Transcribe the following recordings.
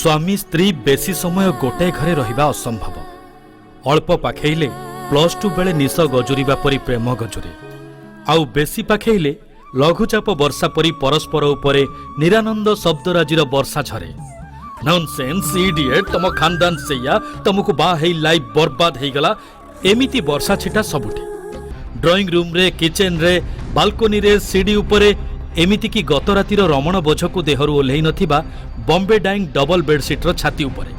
ସ୍ୱାମୀ ସ୍ତ୍ରୀ ବେଶୀ ସମୟ ଗୋଟାଏ ଘରେ ରହିବା ଅସମ୍ଭବ। ଅଳ୍ପ ପାଖେଇଲେ +2 ବେଳେ ନିଶ ଗଜୁରିବା ପରି ପ୍ରେମ ଗଜୁରେ, ଆଉ ବେଶୀ ପାଖେଇଲେ ଲଘୁଚାପ ବର୍ଷା ପରି ପରସ୍ପର ଉପରେ ନିରାନନ୍ଦ ଶବ୍ଦରାଜିର ବର୍ଷା ଝରେ। ନନସେନ୍ସ, ଇଡିଏଟ୍, ତମ ଖାନଦାନ ସେଇଆ, ତମକୁ ବାହା ହେଇ ଲାଇଫ୍ ବର୍ବାଦ ହେଇଗଲା, ଏମିତି ବର୍ଷା ଛିଟା ସବୁଠି। ଡ୍ରଇଂ ରୁମ୍ରେ, କିଚେନରେ, ବାଲକୋନିରେ, ସିଡି ଉପରେ, ଏମିତିକି ଗତ ରାତିର ରମଣ ବୋଝକୁ ଦେହରୁ ଓହ୍ଲେଇ ନଥିବା ବମ୍ବେ ଡାଇଂ ଡବଲ ବେଡସିଟ୍ର ଛାତି ଉପରେ।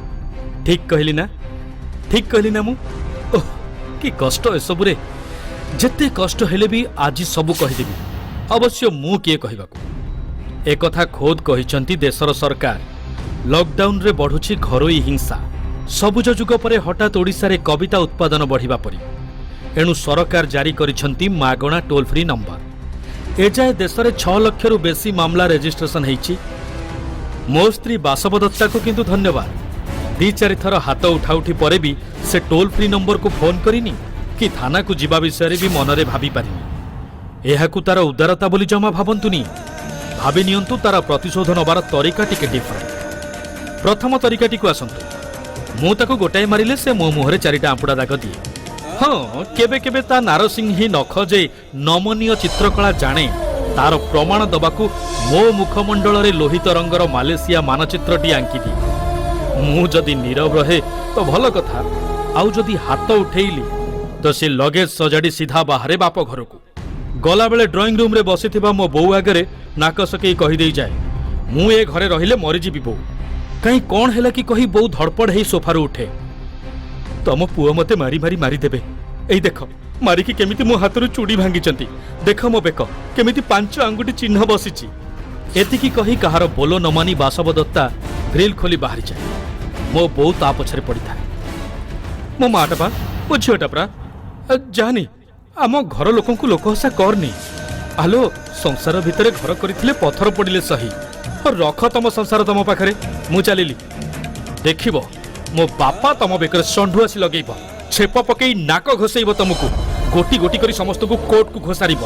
ଠିକ୍ କହିଲି ନା? ଠିକ୍ କହିଲି ନା ମୁଁ? ଓଃ, କି କଷ୍ଟ ଏସବୁରେ! ଯେତେ କଷ୍ଟ ହେଲେ ବି ଆଜି ସବୁ କହିଦେବି। ଅବଶ୍ୟ ମୁଁ କିଏ କହିବାକୁ? ଏକଥା ଖୋଦ୍ କହିଛନ୍ତି ଦେଶର ସରକାର। ଲକଡାଉନରେ ବଢୁଛି ଘରୋଇ ହିଂସା। ସବୁଜ ଯୁଗ ପରେ ହଠାତ୍ ଓଡ଼ିଶାରେ କବିତା ଉତ୍ପାଦନ ବଢ଼ିବା ପରି। ଏଣୁ ସରକାର ଜାରି କରିଛନ୍ତି ମାଗଣା ଟୋଲ୍ ଫ୍ରି ନମ୍ବର। ଏଯାଏ ଦେଶରେ 6 ଲକ୍ଷରୁ ବେଶୀ ମାମଲା ରେଜିଷ୍ଟ୍ରେସନ ହେଇଛି। ମୋ ସ୍ତ୍ରୀ ବାସବଦତ୍ତାକୁ କିନ୍ତୁ ଧନ୍ୟବାଦ, ଦି ଚାରିଥର ହାତ ଉଠାଉଠି ପରେ ବି ସେ ଟୋଲ୍ ଫ୍ରି ନମ୍ବରକୁ ଫୋନ୍ କରିନି କି ଥାନାକୁ ଯିବା ବିଷୟରେ ବି ମନରେ ଭାବିପାରିନି। ଏହାକୁ ତାର ଉଦାରତା ବୋଲି ଜମା ଭାବନ୍ତୁନି। ଭାବି ନିଅନ୍ତୁ ତାର ପ୍ରତିଶୋଧ ନେବାର ତରିକା ଟିକେ ଡିଫରେଣ୍ଟ। ପ୍ରଥମ ତରିକାଟିକୁ ଆସନ୍ତୁ। ମୁଁ ତାକୁ ଗୋଟାଏ ମାରିଲେ ସେ ମୋ ମୁହଁରେ ଚାରିଟା ଆମ୍ପୁଡ଼ା ଦାଗ ଦିଏ। ହଁ, କେବେ କେବେ ତା ନାରସିଂହୀ ନଖ ଯେ ନମନୀୟ ଚିତ୍ରକଳା ଜାଣେ, ତାର ପ୍ରମାଣ ଦବାକୁ ମୋ ମୁଖମଣ୍ଡଳରେ ଲୋହିତ ରଙ୍ଗର ମାଲେସିଆ ମାନଚିତ୍ରଟି ଆଙ୍କିଦିଏ। ମୁଁ ଯଦି ନୀରବ ରହେ ତ ଭଲ କଥା, ଆଉ ଯଦି ହାତ ଉଠେଇଲି ତ ସେ ଲଗେଜ ସଜାଡ଼ି ସିଧା ବାହାରେ ବାପ ଘରକୁ। ଗଲାବେଳେ ଡ୍ରଇଂ ରୁମ୍ରେ ବସିଥିବା ମୋ ବୋଉ ଆଗରେ ନାକ ସକେଇ କହିଦେଇଯାଏ, "ମୁଁ ଏ ଘରେ ରହିଲେ ମରିଯିବି ବୋଉ।" କାହିଁ, କ'ଣ ହେଲା କି କହି ବୋଉ ଧଡ଼ପଡ଼ ହେଇ ସୋଫାରୁ ଉଠେ। "ତମ ପୁଅ ମତେ ମାରି ମାରି ମାରିଦେବେ। ଏଇ ଦେଖ, ମାରିକି କେମିତି ମୋ ହାତରୁ ଚୁଡ଼ି ଭାଙ୍ଗିଛନ୍ତି। ଦେଖ, ମୋ ବେକ କେମିତି ପାଞ୍ଚ ଆଙ୍ଗୁଠି ଚିହ୍ନ ବସିଛି।" ଏତିକି କହି କାହାର ବୋଲ ନ ମାନି ବାସବଦତ୍ତା ଗ୍ରିଲ୍ ଖୋଲି ବାହାରିଯାଏ। ମୋ ବୋଉ ତା ପଛରେ ପଡ଼ିଥାଏ। "ମୋ ମାଟା ପା, ମୋ ଝିଅଟା ପରା, ଯାନି, ଆମ ଘର ଲୋକଙ୍କୁ ଲୋକ ହସା କରନି। ଆଲୋ, ସଂସାର ଭିତରେ ଘର କରିଥିଲେ ପଥର ପଡ଼ିଲେ ସହି। ରଖ ତମ ସଂସାର ତମ ପାଖରେ, ମୁଁ ଚାଲିଲି। ଦେଖିବ, ମୋ ବାପା ତମ ବେକରେ ଷଣ୍ଢୁ ଆସି ଲଗେଇବ, ଛେପ ପକେଇ ନାକ ଘଷେଇବ ତମକୁ, ଗୋଟି ଗୋଟି କରି ସମସ୍ତଙ୍କୁ କୋର୍ଟକୁ ଘୋଷାରିବ।"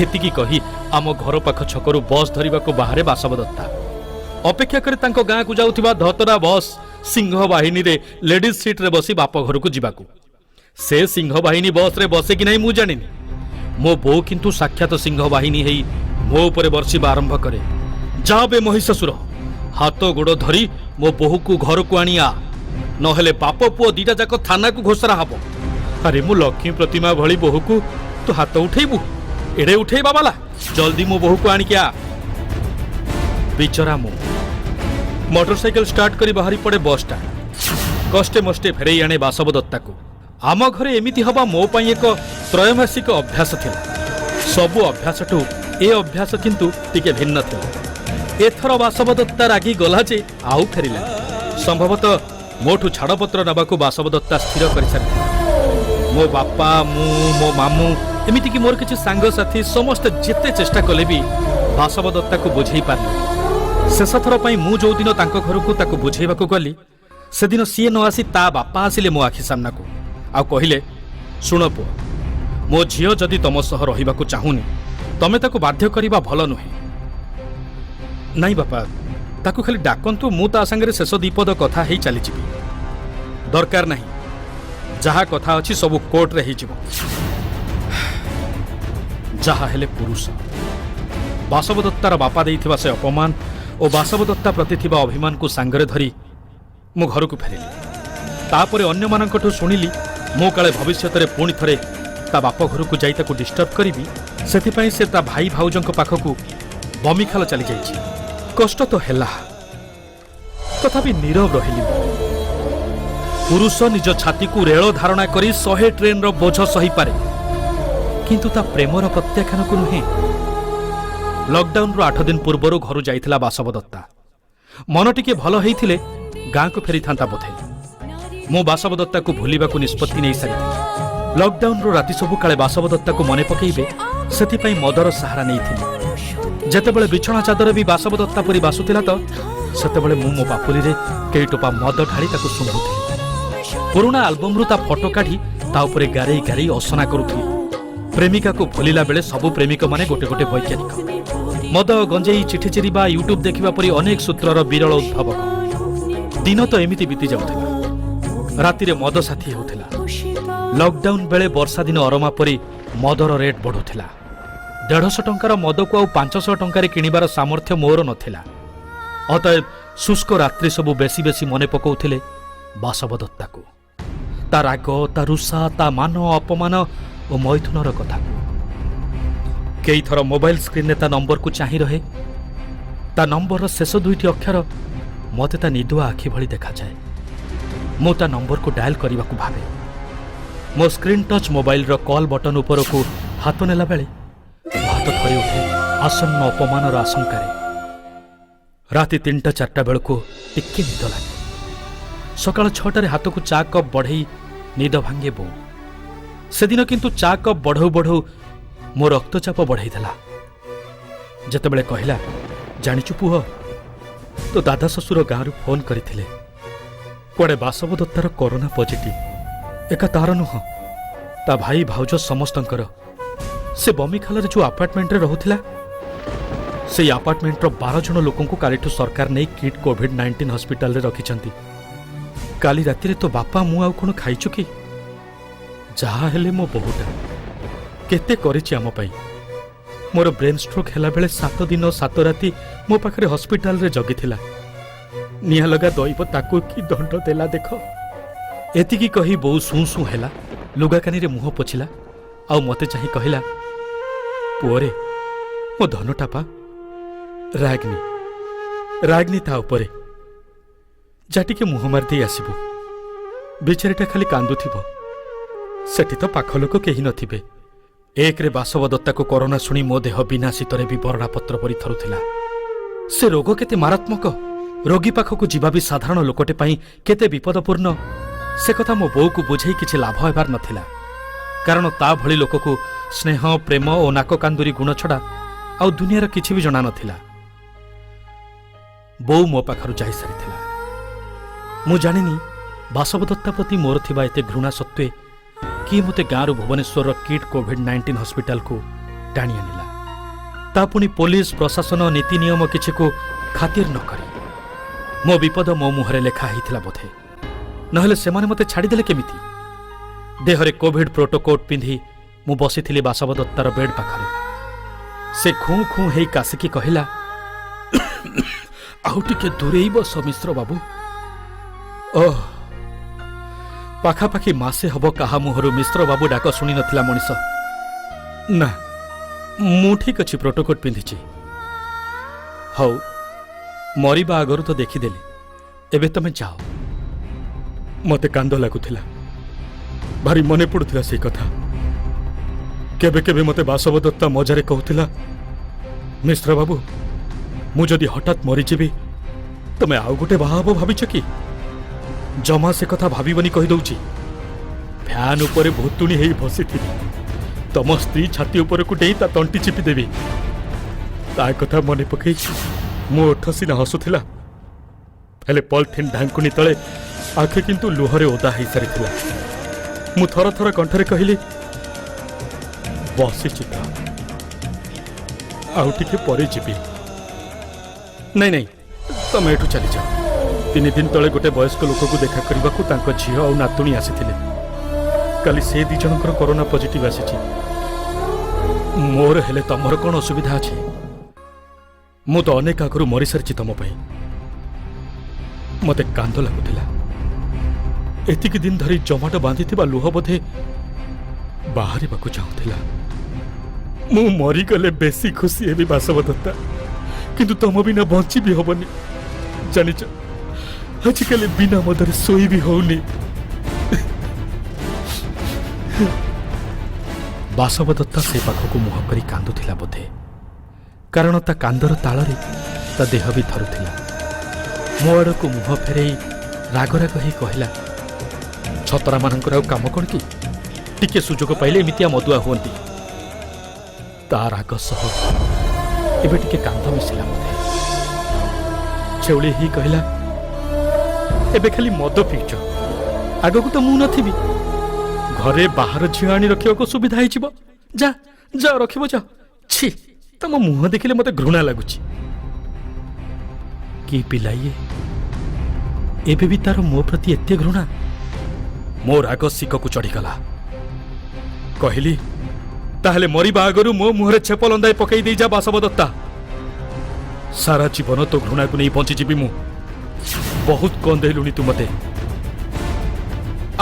ଏତିକି କହି ଆମ ଘର ପାଖ ଛକରୁ ବସ୍ ଧରିବାକୁ ବାହାରେ ବାସବଦତ୍ତା। ଅପେକ୍ଷା କରେ ତାଙ୍କ ଗାଁକୁ ଯାଉଥିବା ଧତରା ବସ୍ ସିଂହ ବାହିନୀରେ ଲେଡିଜ୍ ସିଟ୍ରେ ବସି ବାପ ଘରକୁ ଯିବାକୁ। ସେ ସିଂହ ବାହିନୀ ବସ୍ରେ ବସେ କି ନାହିଁ ମୁଁ ଜାଣିନି। ମୋ ବୋଉ କିନ୍ତୁ ସାକ୍ଷାତ ସିଂହ ବାହିନୀ ହେଇ ମୋ ଉପରେ ବର୍ଷିବା ଆରମ୍ଭ କରେ। "ଯା ବେ ମହିଷାସୁର, ହାତ ଗୋଡ଼ ଧରି ମୋ ବୋହୂକୁ ଘରକୁ ଆଣି ଆ, ନହେଲେ ବାପ ପୁଅ ଦିଟା ଯାକ ଥାନାକୁ ଘୋଷରା ହବ। ଆରେ, ମୁଁ ଲକ୍ଷ୍ମୀ ପ୍ରତିମା ଭଳି ବୋହୂକୁ ତୁ ହାତ ଉଠେଇବୁ? ଏଡ଼େ ଉଠେଇବା ବାଲା, ଜଲ୍ଦି ମୋ ବୋହୂକୁ ଆଣିକି ଆ।" ବିଚରା ମୁଁ ମୋଟରସାଇକେଲ ଷ୍ଟାର୍ଟ କରି ବାହାରି ପଡ଼େ ବସ୍ଟା। କଷ୍ଟେ ମଷ୍ଟେ ଫେରେଇ ଆଣେ ବାସବଦତ୍ତାକୁ। ଆମ ଘରେ ଏମିତି ହବା ମୋ ପାଇଁ ଏକ ତ୍ରୟମାସିକ ଅଭ୍ୟାସ ଥିଲା। ସବୁ ଅଭ୍ୟାସଠୁ ଏ ଅଭ୍ୟାସ କିନ୍ତୁ ଟିକେ ଭିନ୍ନ ଥିଲା। ଏଥର ବାସବଦତ୍ତା ରାଗି ଗଲା ଯେ ଆଉ ଫେରିଲାନି। ସମ୍ଭବତଃ ମୋଠୁ ଛାଡ଼ପତ୍ର ନେବାକୁ ବାସବଦତ୍ତା ସ୍ଥିର କରିସାରିଥିଲା। ମୋ ବାପା, ମୁଁ, ମୋ ମାମୁଁ, ଏମିତିକି ମୋର କିଛି ସାଙ୍ଗସାଥି ସମସ୍ତେ ଯେତେ ଚେଷ୍ଟା କଲେ ବି ବାସବଦତ୍ତାକୁ ବୁଝେଇ ପାରିଲେ। ଶେଷଥର ପାଇଁ ମୁଁ ଯୋଉଦିନ ତାଙ୍କ ଘରକୁ ତାକୁ ବୁଝେଇବାକୁ ଗଲି, ସେଦିନ ସିଏ ନ ଆସି ତା ବାପା ଆସିଲେ ମୋ ଆଖି ସାମ୍ନାକୁ ଆଉ କହିଲେ, "ଶୁଣ ପୁଅ, ମୋ ଝିଅ ଯଦି ତମ ସହ ରହିବାକୁ ଚାହୁଁନି, ତମେ ତାକୁ ବାଧ୍ୟ କରିବା ଭଲ ନୁହେଁ।" "ନାଇଁ ବାପା, ତାକୁ ଖାଲି ଡାକନ୍ତୁ, ମୁଁ ତା ସାଙ୍ଗରେ ଶେଷ ଦିପଦ କଥା ହେଇ ଚାଲିଯିବି।" "ଦରକାର ନାହିଁ, ଯାହା କଥା ଅଛି ସବୁ କୋର୍ଟରେ ହେଇଯିବ।" ଯାହା ହେଲେ ପୁରୁଷ। ବାସବଦତ୍ତାର ବାପା ଦେଇଥିବା ସେ ଅପମାନ ଓ ବାସବଦତ୍ତା ପ୍ରତି ଥିବା ଅଭିମାନକୁ ସାଙ୍ଗରେ ଧରି ମୁଁ ଘରକୁ ଫେରିଲି। ତାପରେ ଅନ୍ୟମାନଙ୍କଠୁ ଶୁଣିଲି, ମୁଁ କାଳେ ଭବିଷ୍ୟତରେ ପୁଣି ଥରେ ତା ବାପ ଘରକୁ ଯାଇ ତାକୁ ଡିଷ୍ଟର୍ବ କରିବି, ସେଥିପାଇଁ ସେ ତା ଭାଇ ଭାଉଜଙ୍କ ପାଖକୁ ବମିଖାଲ ଚାଲିଯାଇଛି। କଷ୍ଟ ତ ହେଲା, ତଥାପି ନୀରବ ରହିଲି ମୁଁ। ପୁରୁଷ ନିଜ ଛାତିକୁ ରେଳ ଧାରଣା କରି 100 ଟ୍ରେନ୍ର ବୋଝ ସହିପାରେ, କିନ୍ତୁ ତା ପ୍ରେମର ପ୍ରତ୍ୟାଖ୍ୟାନକୁ ନୁହେଁ। ଲକଡାଉନରୁ 8 ଦିନ ପୂର୍ବରୁ ଘରୁ ଯାଇଥିଲା ବାସବଦତ୍ତା। ମନ ଟିକେ ଭଲ ହେଇଥିଲେ ଗାଁକୁ ଫେରିଥାନ୍ତା ବୋଧେ। ମୁଁ ବାସବଦତ୍ତାକୁ ଭୁଲିବାକୁ ନିଷ୍ପତ୍ତି ନେଇସାରିଥିଲି। ଲକଡାଉନର ରାତି ସବୁ କାଳେ ବାସବଦତ୍ତାକୁ ମନେ ପକେଇବେ, ସେଥିପାଇଁ ମଦର ସାହାରା ନେଇଥିଲି। ଯେତେବେଳେ ବିଛଣା ଚାଦର ବି ବାସବଦତ୍ତା ପରି ବାସୁଥିଲା ତ ସେତେବେଳେ ମୁଁ ମୋ ପାପୁଲିରେ କେଇ ଟୋପା ମଦ ଢାଳି ତାକୁ ଶୁଙ୍ଘୁଥିଲି। ପୁରୁଣା ଆଲବମରୁ ତା ଫଟୋ କାଢ଼ି ତା ଉପରେ ଗାରେଇ ଗାରେଇ ଅସନା କରୁଥିଲି। ପ୍ରେମିକାକୁ ଭୁଲିଲା ବେଳେ ସବୁ ପ୍ରେମିକମାନେ ଗୋଟେ ଗୋଟେ ବୈଜ୍ଞାନିକ। ମଦ, ଗଞ୍ଜେଇ, ଚିଠି ଚିରିବା, ୟୁଟ୍ୟୁବ ଦେଖିବା ପରି ଅନେକ ସୂତ୍ରର ବିରଳ ଉଦ୍ଭାବକ। ଦିନ ତ ଏମିତି ବିତି ଯାଉଥିଲା। ରାତିରେ ମଦ ସାଥୀ ହେଉଥିଲା। ଲକଡାଉନ ବେଳେ ବର୍ଷା ଦିନ ଅରମା ପରି ମଦର ରେଟ୍ ବଢ଼ୁଥିଲା। 150 ଟଙ୍କାର ମଦକୁ ଆଉ 500 ଟଙ୍କାରେ କିଣିବାର ସାମର୍ଥ୍ୟ ମୋର ନଥିଲା। ଅତଏବ ଶୁଷ୍କ ରାତ୍ରି ସବୁ ବେଶୀ ବେଶୀ ମନେ ପକାଉଥିଲେ ବାସବଦତ୍ତାକୁ, ତା ରାଗ, ତା ରୁଷା, ତା ମାନ ଅପମାନ ଓ ମୈଥୁନର କଥାକୁ। କେଇଥର ମୋବାଇଲ ସ୍କ୍ରିନ୍ରେ ତା ନମ୍ବରକୁ ଚାହିଁ ରହେ। ତା ନମ୍ବରର ଶେଷ ଦୁଇଟି ଅକ୍ଷର ମୋତେ ତା ନିଦୁଆ ଆଖି ଭଳି ଦେଖାଯାଏ। ମୁଁ ତା ନମ୍ବରକୁ ଡାଏଲ୍ କରିବାକୁ ଭାବେ। ମୋ ସ୍କ୍ରିନ୍ ଟଚ୍ ମୋବାଇଲର କଲ୍ ବଟନ୍ ଉପରକୁ ହାତ ନେଲା ବେଳେ ମୋ ହାତ ଥରି ଉଠେ ଆସନ୍ନ ଅପମାନର ଆଶଙ୍କାରେ। ରାତି 3ଟା 4ଟା ବେଳକୁ ଟିକେ ନିଦ ଲାଗେ। ସକାଳ 6ଟାରେ ହାତକୁ ଚା କପ୍ ବଢ଼େଇ ନିଦ ଭାଙ୍ଗେ ବୋଉ। ସେଦିନ କିନ୍ତୁ ଚା କପ୍ ବଢ଼ଉ ବଢ଼ଉ ମୋ ରକ୍ତଚାପ ବଢ଼େଇ ଦେଲା, ଯେତେବେଳେ କହିଲା, "ଜାଣିଛୁ ପୁଅ, ତୋ ଦାଦା ଶ୍ୱଶୁର ଗାଁରୁ ଫୋନ୍ କରିଥିଲେ। କୁଆଡ଼େ ବାସବଦତ୍ତାର କରୋନା ପଜିଟିଭ୍। ଏକା ତାର ନୁହଁ, ତା ଭାଇ ଭାଉଜ ସମସ୍ତଙ୍କର। ସେ ବମିଖାଲରେ ଯେଉଁ ଆପାର୍ଟମେଣ୍ଟରେ ରହୁଥିଲା, ସେଇ ଆପାର୍ଟମେଣ୍ଟର 12 ଜଣ ଲୋକଙ୍କୁ କାଲିଠୁ ସରକାର ନେଇ କିଟ୍ କୋଭିଡ୍-19 ହସ୍ପିଟାଲରେ ରଖିଛନ୍ତି। କାଲି ରାତିରେ ତୋ ବାପା ମୁଁ ଆଉ କ'ଣ ଖାଇଛୁ କି? ଯାହା ହେଲେ ମୋ ବୋହୂଟା କେତେ କରିଛି ଆମ ପାଇଁ। ମୋର ବ୍ରେନ୍ ଷ୍ଟ୍ରୋକ୍ ହେଲାବେଳେ 7 ଦିନ 7 ରାତି ମୋ ପାଖରେ ହସ୍ପିଟାଲରେ ଜଗିଥିଲା। ନିଆଁ ଲଗା ଦଇବ ତାକୁ କି ଦଣ୍ଡ ଦେଲା ଦେଖ।" ଏତିକି କହି ବୋଉ ସୁଁ ସୁଁ ହେଲା, ଲୁଗାକାନିରେ ମୁହଁ ପୋଛିଲା ଆଉ ମୋତେ ଚାହିଁ କହିଲା, "ପୁଅରେ, ମୋ ଧନଟା ପା, ରାଗନି, ରାଗନି ତା ଉପରେ। ଯା, ଟିକେ ମୁହଁ ମାରିଦେଇ ଆସିବୁ। ବିଚାରୀଟା ଖାଲି କାନ୍ଦୁଥିବ। ସେଠି ତ ପାଖ ଲୋକ କେହି ନଥିବେ।" ଏକରେ ବାସବଦତ୍ତାକୁ କରୋନା ଶୁଣି ମୋ ଦେହ ବିନା ଶୀତରେ ବି ବରଡ଼ା ପତ୍ର ପରି ଥରୁଥିଲା। ସେ ରୋଗ କେତେ ମାରାତ୍ମକ, ରୋଗୀ ପାଖକୁ ଯିବା ବି ସାଧାରଣ ଲୋକଟେ ପାଇଁ କେତେ ବିପଦପୂର୍ଣ୍ଣ, ସେ କଥା ମୋ ବୋଉକୁ ବୁଝେଇ କିଛି ଲାଭ ହେବାର ନଥିଲା। କାରଣ ତା ଭଳି ଲୋକକୁ ସ୍ନେହ, ପ୍ରେମ ଓ ନାକ କାନ୍ଦୁରି ଗୁଣ ଛଡ଼ା ଆଉ ଦୁନିଆର କିଛି ବି ଜଣା ନଥିଲା। ବୋଉ ମୋ ପାଖରୁ ଯାଇସାରିଥିଲା। ମୁଁ ଜାଣିନି, ବାସବଦତ୍ତା ପ୍ରତି ମୋର ଥିବା ଏତେ ଘୃଣା ସତ୍ତ୍ୱେ କିଏ ମୋତେ ଗାଁରୁ ଭୁବନେଶ୍ୱରର କିଟ୍ କୋଭିଡ୍-19 ହସ୍ପିଟାଲକୁ ଟାଣି ଆଣିଲା, ତା ପୁଣି ପୋଲିସ ପ୍ରଶାସନ ନୀତି ନିୟମ କିଛିକୁ ଖାତିର ନ କରି। ମୋ ବିପଦ ମୋ ମୁହଁରେ ଲେଖା ହେଇଥିଲା ବୋଧେ, ନହେଲେ ସେମାନେ ମୋତେ ଛାଡ଼ିଦେଲେ କେମିତି? ଦେହରେ କୋଭିଡ୍ ପ୍ରୋଟୋକୋଟ୍ ପିନ୍ଧି ମୁଁ ବସିଥିଲି ବାସବଦତ୍ତାର ବେଡ୍ ପାଖରେ। ସେ ଖୁଁ ଖୁଁ ହେଇ କାଶିକି କହିଲା, "ଆଉ ଟିକେ ଦୂରେଇ ବସ ମିଶ୍ର ବାବୁ।" ଓଃ, ପାଖାପାଖି ମାସେ ହବ କାହା ମୁହଁରୁ ମିଶ୍ର ବାବୁ ଡାକ ଶୁଣି ନଥିଲା ମଣିଷ। "ନା, ମୁଁ ଠିକ୍ ଅଛି, ପ୍ରୋଟୋକୋଟ୍ ପିନ୍ଧିଛି। ହଉ, ମରିବା ଆଗରୁ ତ ଦେଖିଦେଲି, ଏବେ ତମେ ଯାଅ।" ମୋତେ କାନ୍ଦ ଲାଗୁଥିଲା, ଭାରି ମନେ ପଡୁଥିଲା ସେଇ କଥା। କେବେ କେବେ ମୋତେ ବାସବଦତ୍ତା ମଜାରେ କହୁଥିଲା, "ମିଶ୍ର ବାବୁ, ମୁଁ ଯଦି ହଠାତ୍ ମରିଯିବି, ତମେ ଆଉ ଗୋଟେ ବାହା ହବ ଭାବିଛ କି? ଜମା ସେ କଥା ଭାବିବନି, କହିଦଉଛି। ଫ୍ୟାନ୍ ଉପରେ ଭୂତୁଣୀ ହେଇ ବସିଥିବି, ତମ ସ୍ତ୍ରୀ ଛାତି ଉପରକୁ ଡେଇଁ ତା ତଣ୍ଟି ଚିପିଦେବି।" ତା କଥା ମନେ ପକେଇ ମୋ ଓଠ ସିନା ହସୁଥିଲା, ହେଲେ ପଲିଥିନ୍ ଢାଙ୍କୁଣୀ ତଳେ ଆଖି କିନ୍ତୁ ଲୁହରେ ଓଦା ହେଇସାରିଥିଲା। ମୁଁ ଥର ଥର କଣ୍ଠରେ କହିଲି, "ବସିଛି ତ, ଆଉ ଟିକେ ପରେ ଯିବି।" "ନାଇଁ ନାଇଁ, ତମେ ଏଠୁ ଚାଲିଯାଅ। 3 ଦିନ ତଳେ ଗୋଟେ ବୟସ୍କ ଲୋକକୁ ଦେଖା କରିବାକୁ ତାଙ୍କ ଝିଅ ଆଉ ନାତୁଣୀ ଆସିଥିଲେ। କାଲି ସେ ଦି ଜଣଙ୍କର କରୋନା ପଜିଟିଭ୍ ଆସିଛି। ମୋର ହେଲେ ତମର କ'ଣ ଅସୁବିଧା ଅଛି? ମୁଁ ତ ଅନେକ ଆଗରୁ ମରିସାରିଛି ତମ ପାଇଁ।" ମୋତେ କାନ୍ଦ ଲାଗୁଥିଲା। ଏତିକି ଦିନ ଧରି ଜମାଟ ବାନ୍ଧିଥିବା ଲୁହ ବୋଧେ ବାହାରିବାକୁ ଚାହୁଁଥିଲା। ମୁଁ ମରିଗଲେ ବେଶୀ ଖୁସି ହେବି ବାସବଦତ୍ତା, କିନ୍ତୁ ତମ ବିନା ବଞ୍ଚି ବି ହବନି। ଜାଣିଛ, ଆଜିକାଲି ବିନା ମଦରେ ଶୋଇ ବି ହଉନି। ବାସବଦତ୍ତା ସେ ପାଖକୁ ମୁହଁ କରି କାନ୍ଦୁଥିଲା ବୋଧେ, କାରଣ ତା କାନ୍ଦର ତାଳରେ ତା ଦେହ ବି ଥରୁଥିଲା। ମୋ ଆଡ଼କୁ ମୁହଁ ଫେରେଇ ରାଗ ରାଗ ହେଇ କହିଲା, "ଛତରାମାନଙ୍କର ଆଉ କାମ କ'ଣ କି? ଟିକେ ସୁଯୋଗ ପାଇଲେ ଏମିତିଆ ମଦୁଆ ହୁଅନ୍ତି।" ତା ରାଗ ସହ ଏବେ ଟିକେ କାନ୍ଦ ମିଶିଲା ବୋଧେ। ଛେଉଳି ହେଇ କହିଲା, "ଏବେ ଖାଲି ମଦ ପିଉଛ, ଆଗକୁ ତ ମୁଁ ନଥିବି। ଘରେ ବାହାର ଝିଅ ଆଣି ରଖିବାକୁ ସୁବିଧା ହେଇଯିବ। ଯା ଯା, ରଖିବ ଯା। ଛି, ତମ ମୁହଁ ଦେଖିଲେ ମତେ ଘୃଣା ଲାଗୁଛି।" କି ପିଲା ଇଏ! ଏବେ ବି ତାର ମୋ ପ୍ରତି ଏତେ ଘୃଣା। ମୋ ରାଗ ଶିକକୁ ଚଢ଼ିଗଲା। କହିଲି, ତାହେଲେ ମରିବା ଆଗରୁ ମୋ ମୁହଁରେ ଛେପ ଲନ୍ଦାଏ ପକେଇ ଦେଇଯା ବାସବଦତ୍ତା। ସାରା ଜୀବନ ତୋ ଘୃଣାକୁ ନେଇ ବଞ୍ଚିଯିବି ମୁଁ। ବହୁତ କନ୍ଦେଇଲୁଣି ତୁ ମତେ,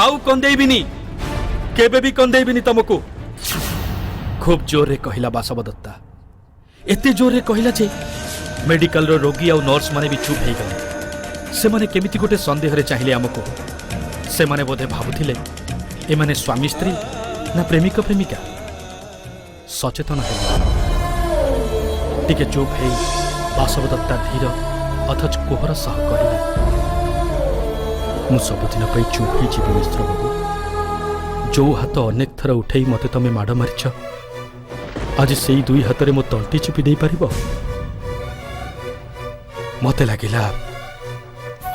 ଆଉ କନ୍ଦେଇବିନି, କେବେ ବି କନ୍ଦେଇବିନି ତମକୁ। ଖୁବ୍ ଜୋରରେ କହିଲା ବାସବଦତ୍ତା। ଏତେ ଜୋରରେ କହିଲା ଯେ ମେଡିକାଲର ରୋଗୀ ଆଉ ନର୍ସମାନେ ବି ଚୁପ୍ ହେଇଗଲେ। ସେମାନେ କେମିତି ଗୋଟେ ସନ୍ଦେହରେ ଚାହିଁଲେ ଆମକୁ। ସେମାନେ ବୋଧେ ଭାବୁଥିଲେ ଏମାନେ ସ୍ୱାମୀ ସ୍ତ୍ରୀ ନା ପ୍ରେମିକ ପ୍ରେମିକା। ସଚେତନ ହେଲେ। ଟିକେ ଚୁପ୍ ହେଇ ବାସବଦତ୍ତା ଧୀର ଅଥଚ କୋହର ସହ କହିଲା, ମୁଁ ସବୁଦିନ ପାଇଁ ଚୁପ୍ ହେଇଯିବି ମିଶ୍ର ବାବୁ। ଯୋଉ ହାତ ଅନେକ ଥର ଉଠେଇ ମୋତେ ତମେ ମାଡ଼ ମାରିଛ, ଆଜି ସେଇ ଦୁଇ ହାତରେ ମୋ ତଣ୍ଟି ଚିପି ଦେଇପାରିବ? ମୋତେ ଲାଗିଲା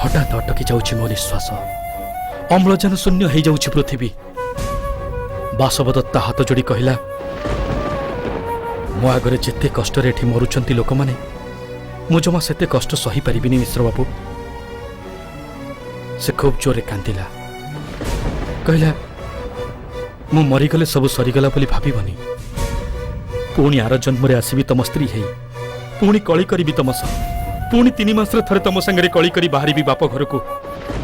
ହଠାତ୍ ଅଟକି ଯାଉଛି ମୋ ନିଶ୍ୱାସ, ଅମ୍ଳଜାନ ଶୂନ୍ୟ ହେଇଯାଉଛି ପୃଥିବୀ। ବାସବଦତ୍ତା ହାତ ଯୋଡ଼ି କହିଲା, ମୋ ଆଗରେ ଯେତେ କଷ୍ଟରେ ଏଠି ମରୁଛନ୍ତି ଲୋକମାନେ, ମୁଁ ଜମା ସେତେ କଷ୍ଟ ସହିପାରିବିନି ମିଶ୍ରବାବୁ। ସେ ଖୁବ୍ ଜୋରରେ କାନ୍ଦିଲା। କହିଲା, ମୁଁ ମରିଗଲେ ସବୁ ସରିଗଲା ବୋଲି ଭାବିବନି। ପୁଣି ଆର ଜନ୍ମରେ ଆସିବି ତମ ସ୍ତ୍ରୀ ହେଇ, ପୁଣି କଳି କରିବି ତମ ସହ, ପୁଣି 3 ମାସରେ ଥରେ ତମ ସାଙ୍ଗରେ କଳି କରି ବାହାରିବି ବାପ ଘରକୁ।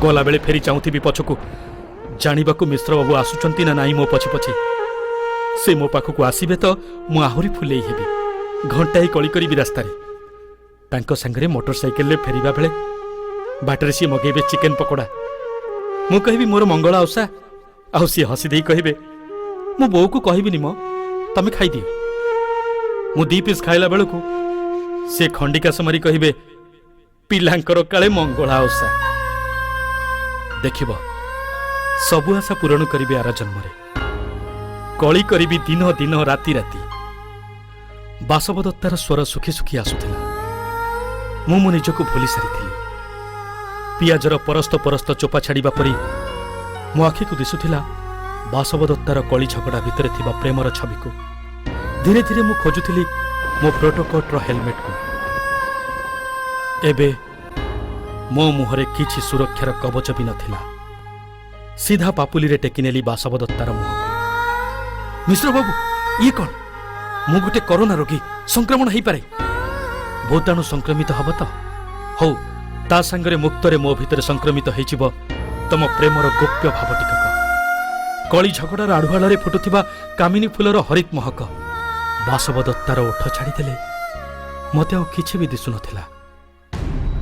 ଗଲାବେଳେ ଫେରି ଚାହୁଁଥିବି ପଛକୁ, ଜାଣିବାକୁ ମିଶ୍ରବାବୁ ଆସୁଛନ୍ତି ନା ନାହିଁ ମୋ ପଛେ ପଛେ। ସେ ମୋ ପାଖକୁ ଆସିବେ ତ ମୁଁ ଆହୁରି ଫୁଲେଇ ହେବି, ଘଣ୍ଟାଏ କଳି କରିବି ରାସ୍ତାରେ। ତାଙ୍କ ସାଙ୍ଗରେ ମୋଟର ସାଇକେଲରେ ଫେରିବା ବେଳେ ବାଟରେ ସିଏ ମଗେଇବେ ଚିକେନ ପକୋଡ଼ା। ମୁଁ କହିବି ମୋର ମଙ୍ଗଳା ଓଷା, ଆଉ ସିଏ ହସି ଦେଇ କହିବେ ମୁଁ ବୋଉକୁ କହିବିନି ମ, ତମେ ଖାଇଦିଅ। ମୁଁ 2 ପିସ୍ ଖାଇଲା ବେଳକୁ ସେ ଖଣ୍ଡିକାଶ ମାରି କହିବେ ପିଲାଙ୍କର କାଳେ ମଙ୍ଗଳା ଓଷା। ଦେଖିବ ସବୁ ଆଶା ପୂରଣ କରିବେ ଆର ଜନ୍ମରେ। କଳି କରିବି ଦିନ ଦିନ ରାତି ରାତି। ବାସବଦତ୍ତାର ସ୍ୱର ଶୁଖି ଶୁଖି ଆସୁଥିଲା। ମୁଁ ମୋ ନିଜକୁ ଭୁଲି ସାରିଥିଲି। ପିଆଜର ପରସ୍ତ ପରସ୍ତ ଚୋପା ଛାଡ଼ିବା ପରି ମୋ ଆଖିକୁ ଦିଶୁଥିଲା ବାସବଦତ୍ତାର କଳି ଝଗଡ଼ା ଭିତରେ ଥିବା ପ୍ରେମର ଛବିକୁ। ଧୀରେ ଧୀରେ ମୁଁ ଖୋଜୁଥିଲି ମୋ ପ୍ରୋଟୋକୋଟ୍ର ହେଲମେଟକୁ। ଏବେ ମୋ ମୁହଁରେ କିଛି ସୁରକ୍ଷାର କବଚ ବି ନଥିଲା। ସିଧା ପାପୁଲିରେ ଟେକିନେଲି ବାସବଦତ୍ତାର ମୁହଁକୁ। ମିଶ୍ରବାବୁ, ଇଏ କ'ଣ? ମୁଁ ଗୋଟେ କରୋନା ରୋଗୀ, ସଂକ୍ରମଣ ହେଇପାରେ। ଭୂତାଣୁ ସଂକ୍ରମିତ ହବ ତ ହଉ, ତା ସାଙ୍ଗରେ ମୁକ୍ତରେ ମୋ ଭିତରେ ସଂକ୍ରମିତ ହେଇଯିବ ତମ ପ୍ରେମର ଗୋପ୍ୟ ଭାବ ଟିକକ, କଳି ଝଗଡ଼ାର ଆଢୁଆଳରେ ଫୁଟୁଥିବା କାମିନୀ ଫୁଲର ହରିତ ମହକ। ବାସବଦତ୍ତାର ଓଠ ଛାଡ଼ିଦେଲେ ମୋତେ ଆଉ କିଛି ବି ଦିଶୁନଥିଲା।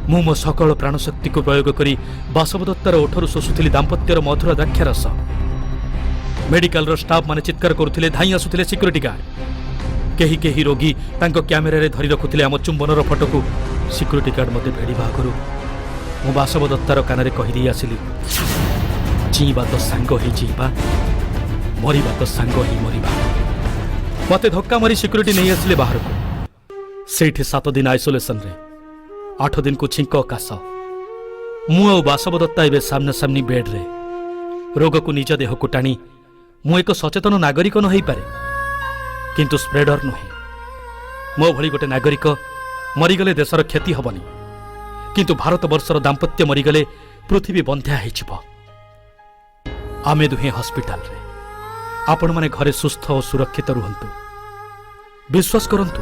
ମୁଁ ମୋ ସକଳ ପ୍ରାଣଶକ୍ତିକୁ ପ୍ରୟୋଗ କରି ବାସବଦତ୍ତାର ଓଠରୁ ଶୋଷୁଥିଲି ଦାମ୍ପତ୍ୟର ମଧୁର ଦ୍ରାକ୍ଷାରସ। ମେଡିକାଲର ଷ୍ଟାଫ୍ ମାନେ ଚିତ୍କାର କରୁଥିଲେ, ଧାଇଁ ଆସୁଥିଲେ ସିକ୍ୟୁରିଟି ଗାର୍ଡ। କେହି କେହି ରୋଗୀ ତାଙ୍କ କ୍ୟାମେରାରେ ଧରି ରଖୁଥିଲେ ଆମ ଚୁମ୍ବନର ଫଟୋକୁ। ସିକ୍ୟୁରିଟି ଗାର୍ଡ ମୋତେ ଭିଡ଼ିବା ଆଗରୁ ମୁଁ ବାସବଦତ୍ତାର କାନରେ କହିଦେଇ ଆସିଲି, ଜିଇଁବା ତ ସାଙ୍ଗ ହେଇ ଜିଇଁବା, ମରିବା ତ ସାଙ୍ଗ ହେଇ ମରିବା। ମୋତେ ଧକ୍କା ମାରି ସିକ୍ୟୁରିଟି ନେଇ ଆସିଲେ ବାହାରକୁ। ସେଇଠି 7 ଦିନ ଆଇସୋଲେସନରେ, 8 ଦିନକୁ ଛିଙ୍କ କାଶ। ମୁଁ ଆଉ ବାସବଦତ୍ତା ଏବେ ସାମ୍ନାସାମ୍ନି ବେଡ୍ରେ। ରୋଗକୁ ନିଜ ଦେହକୁ ଟାଣି ମୁଁ ଏକ ସଚେତନ ନାଗରିକ ନ ହେଇପାରେ, କିନ୍ତୁ ସ୍ପ୍ରେଡର ନୁହେଁ। ମୋ ଭଳି ଗୋଟେ ନାଗରିକ ମରିଗଲେ ଦେଶର କ୍ଷତି ହେବନି, କିନ୍ତୁ ଭାରତବର୍ଷର ଦାମ୍ପତ୍ୟ ମରିଗଲେ ପୃଥିବୀ ବନ୍ଧ୍ୟା ହେଇଯିବ। ଆମେ ଦୁହେଁ ହସ୍ପିଟାଲରେ, ଆପଣମାନେ ଘରେ ସୁସ୍ଥ ଓ ସୁରକ୍ଷିତ ରୁହନ୍ତୁ। ବିଶ୍ୱାସ କରନ୍ତୁ,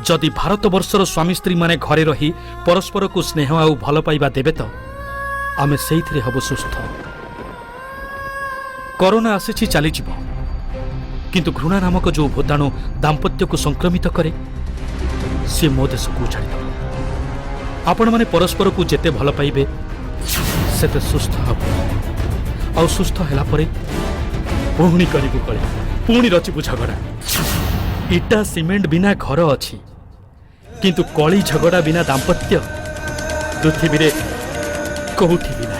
ଯଦି ଭାରତବର୍ଷର ସ୍ୱାମୀ ସ୍ତ୍ରୀମାନେ ଘରେ ରହି ପରସ୍ପରକୁ ସ୍ନେହ ଆଉ ଭଲ ପାଇବା ଦେବେ ତ ଆମେ ସେଇଥିରେ ହବୁ ସୁସ୍ଥ। କରୋନା ଆସିଛି, ଚାଲିଯିବ, କିନ୍ତୁ ଘୃଣା ନାମକ ଯୋଉ ଭୂତାଣୁ ଦାମ୍ପତ୍ୟକୁ ସଂକ୍ରମିତ କରେ, ସେ ମୋ ଦେଶକୁ ଛାଡ଼ିଦେବ। ଆପଣମାନେ ପରସ୍ପରକୁ ଯେତେ ଭଲ ପାଇବେ ସେତେ ସୁସ୍ଥ ହେବ, ଆଉ ସୁସ୍ଥ ହେଲା ପରେ ପୁଣି କରିବୁ କଳି, ପୁଣି ରଚିବୁ ଝଗଡ଼ା। ଇଟା ସିମେଣ୍ଟ ବିନା ଘର ଅଛି, କିନ୍ତୁ କଳି ଝଗଡ଼ା ବିନା ଦାମ୍ପତ୍ୟ ପୃଥିବୀରେ କୋଉଠି ବି ନାହିଁ।